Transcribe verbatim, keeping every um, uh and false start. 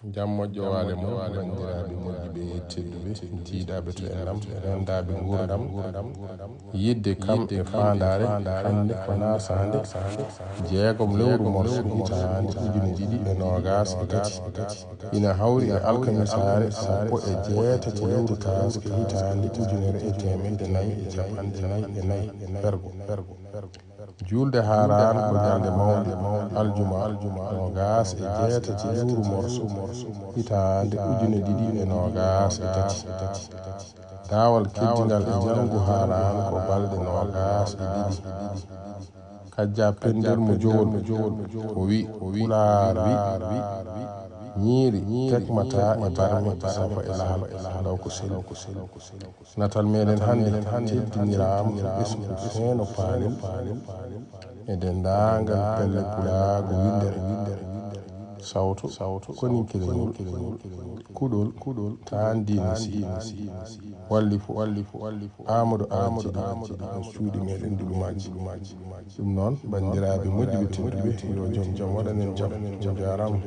Jam moƴƴo waale mon, banndiraaɓe moƴƴuɓe tedduɓe, diidaaɓe to enɗam, renndaaɓe nguurndam. Yiɗde kam e faandaare hannde ko nasaande jeegom lewru morso hitaande ujine ɗiɗi e noogaas e tati. Ina hawri e alkamisaare sappo e jeetati lewru taaske hitaande ujunere e teemedde nayi e capanɗe nayi e nayi, ergo. Juulde Haaraan ko ñalnde mawnde, aljuma, noogaas e jeetati lewru morso, hitaande ujine ɗiɗi e noogaas e tati. Daawal keddingal e ñalngu Haaraan ko balɗe noogaas e ɗiɗi. Kajja Penndel mo Jowol, o wi, Pulaar wi, ñiiri tekmataa e barme, safa e lahal, law ko seli. Natal meɗen hannde teddiniraama e ɓesngu Seeno Paalel e denndaangal pelle pulaagu winndere, sawto, koninkelegol, kuɗol, taan diine si, wallifu, Aamadu Aamadu Aamadu, no cuuɗi meɗen ɗi ɗumaaji. Ɗum noon, banndiraaɓe moƴƴuɓe tedduɓe, yo jom jam waɗan en jam. On njaaraama.